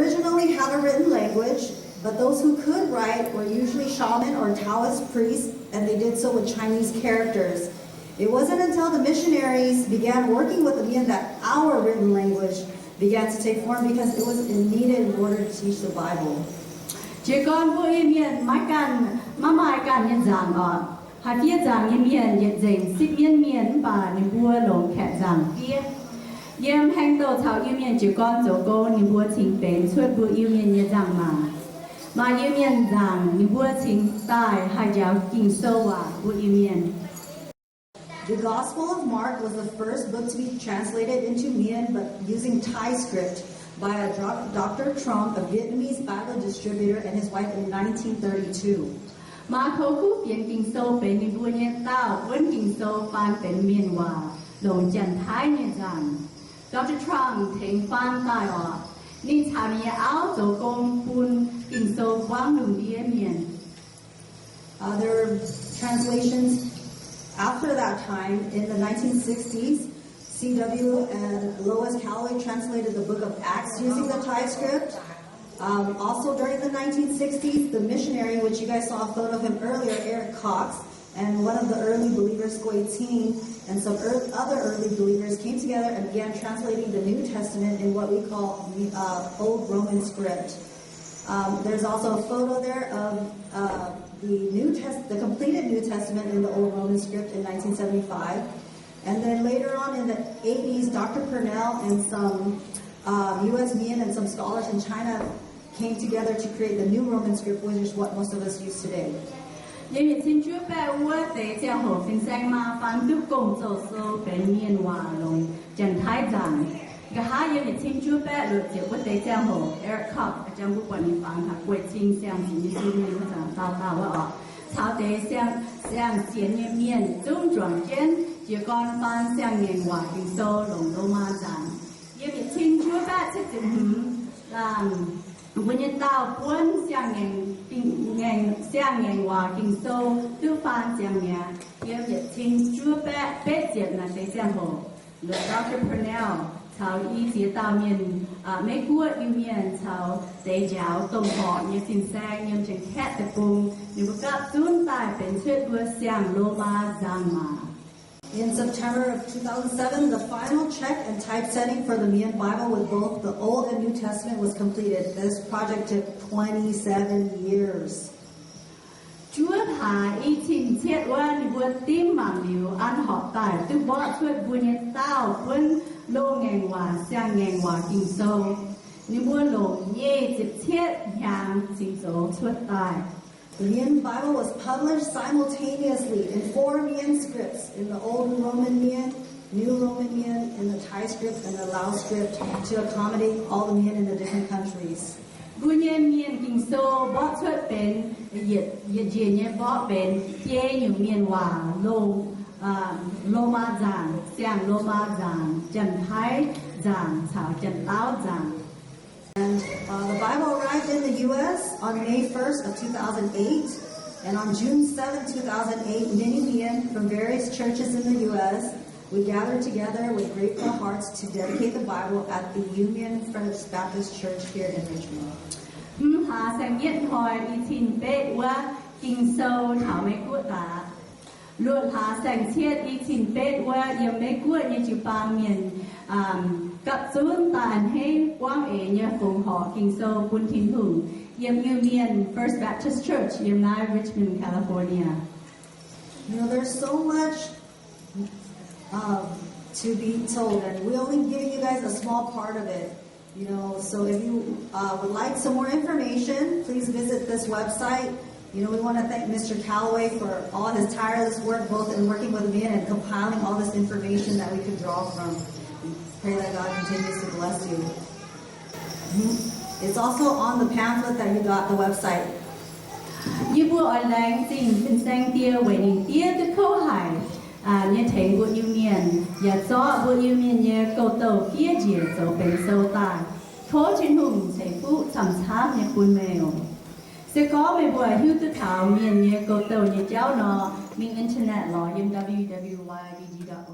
originally had a written language, but those who could write were usually shaman or Taoist priests, and they did so with Chinese characters. It wasn't until the missionaries began working with the Mien that our written language began to take form because it was needed in order to teach the Bible. Jiez gorn mbuo Iu-Mienh maiv ganh, maiv maaih ganh nyei nzaangc oc. Haaix fiev nzaangc nyei mienh yietc nzengc sipv mienv mienh, mv baac ninh mbuo longc Kaeqv nzaangc fiev. Yiem Heng Douh caux Iu-Mienh jiez gorn zoux gong, ninh mbuo cingx benx cuotv mbuo Iu-Mienh nyei nzaangc-maac. Maaih Iu-Mienh nzaangc ninh mbuo cingx daaih haih njaaux Ging-Sou waac mbuo Iu-Mienh. The Gospel of Mark was the first book to be translated into Mien, but using Thai script by a dro-, Doctor Trong, a Vietnamese Bible distributor, and his wife in nineteen thirty-two. Maako Kuv Fienx Ging-Sou benx ninh mbuo nyei dauh buonv Ging-Sou faan benx Mienh waac longc Janx-Taiv nyei nzaangc. Doctor Trong tengx faan daaih oc. Ninh caux ninh nyei auv zoux gong bun Ging-Sou buangv lungh ndiev mienh. Other translations after that time, in the nineteen sixties, C W and Lois Callaway translated the book of Acts using the Thai script. Um, also during the nineteen sixties, the missionary, which you guys saw a photo of him earlier, Eric Cox, and one of the early believers, Guei Qing, and some ear-, other early believers came together and began translating the New Testament in what we call, uh, Old Roman script. Um, there's also a photo there of, uh, the New Test-, the completed New Testament in the Old Roman script in nineteen seventy-five. And then later on in the eighties, Doctor Purnell and some, uh, U S Mien and some scholars in China came together to create the New Roman script, which is what most of us use today. Yiem yietc cin juov baeqv wuov deix ziangh hoc, fin-saeng maa faan duqv gong-zoh sou benx Mienh waac longc Janx-Taiv nzaangc. Nqa'haav yiem yietc cin juov baeqv luoqc ziepc wuov deix ziangh hoc, Eric Cox, jang mbuo buatc ninh fangx taux Guei Qing siang-sienx nyei sin, ninh mbuo zaangc dauh dauh wuov oc, caux deix siang, siang-sienx nyei mienh zungv juangc jienv jiez gorn faan siang-ngaengc waac Ging-Sou longc Lomaa nzaangc. Yiem yietc cin juov baeqv cietv ziepc hmz laanh, mbuo nyei dauh buonv siang-ngaengc, ngaengc, siang-ngaengc waac Ging-Sou duqv faan ziangx mi'aqv. Yiem yietc cin juov baeqv betv ziepc naaic deix ziangh hoc, Doctor Purnell caux i ziex dauh mienh, Meiv-Guoqv Iu-Mienh caux deix njaaux domh horqc nyei fin-saeng yiem Janx-Kaeqv deic-bung, ninh mbuo gapv zunv daaih benx cuotv mbuo siang-Lomaa nzaangc maac. In September of two thousand seven, the final check and typesetting for the Mien Bible with both the Old and New Testament was completed. This project took twenty-seven years. Juov hlaax i cin cietv wuov, ninh mbuo dimv mangc liuz an horpc daaih duqv mborqv cuotv mbuo nyei dauh buonv loz-ngaengc waac, siang-ngaengc waac Ging-Sou. Ninh mbuo longc nyic ziepc cietv hnyangx cingx zoux cuotv daaih. The Mien Bible was published simultaneously in four Mien scripts, in the Old Roman Mien, New Roman Mien, and the Thai script and the Lao script to accommodate all the Mien in the different countries. Mbuo nyei Mienh Ging-Sou mborqv cuotv benx yietc, yietc njiec nyei mborqv benx biei nyungc mienh waac, Lo, Lomaa nzaangc, siang-Lomaa nzaangc, Janx-Taiv nzaangc caux Janx-Lauv nzaangc. And, uh, the Bible arrived in the U S on May first of two thousand eight, and on June seventh, two thousand eight, many Mien from various churches in the U S, we gathered together with grateful hearts to dedicate the Bible at the Iu-Mien First Baptist Church here in Richmond. Mv hlaax saeng-yietv hnoi i cin betv wuov, Ging-Sou taux Meiv-Guoqv daaih. Luoqc hlaax saeng-cietv i cin betv wuov, yiem Meiv-Guoqv nyei jiu-baang mienh gapv zunv daaih a'hneiv buangv eix nyei fongc horc Ging-Sou bun Tin-Hungh yiem Iu-Mienh First Baptist Church yiem naaiv Richmond, California. You know, there's so much, um, to be told, and we only give you guys a small part of it. You know, so if you, uh, would like some more information, please visit this website. You know, we want to thank Mister Callaway for all his tireless work, both in working with me and compiling all this information that we could draw from. We pray that God continues to bless you. It's also on the pamphlet that you got, the website. Yie mbuo oix laengz zingh fin-saeng die weic ninh diev duqv kouv haic nyei tengx mbuo Iu-Mienh, yaac zorqv mbuo Iu-Mienh nyei gouv-douh fiev njiec zoux benx sou daaih. Tov Tin-Hungh ceix fuqv camv-camv nyei bun meih oc. Se gorngv meih mbuo hiuv duqv taux Mienh nyei gouv-douh nyei jauv nor, mingh internet lorz yiem W W Y B D dot org.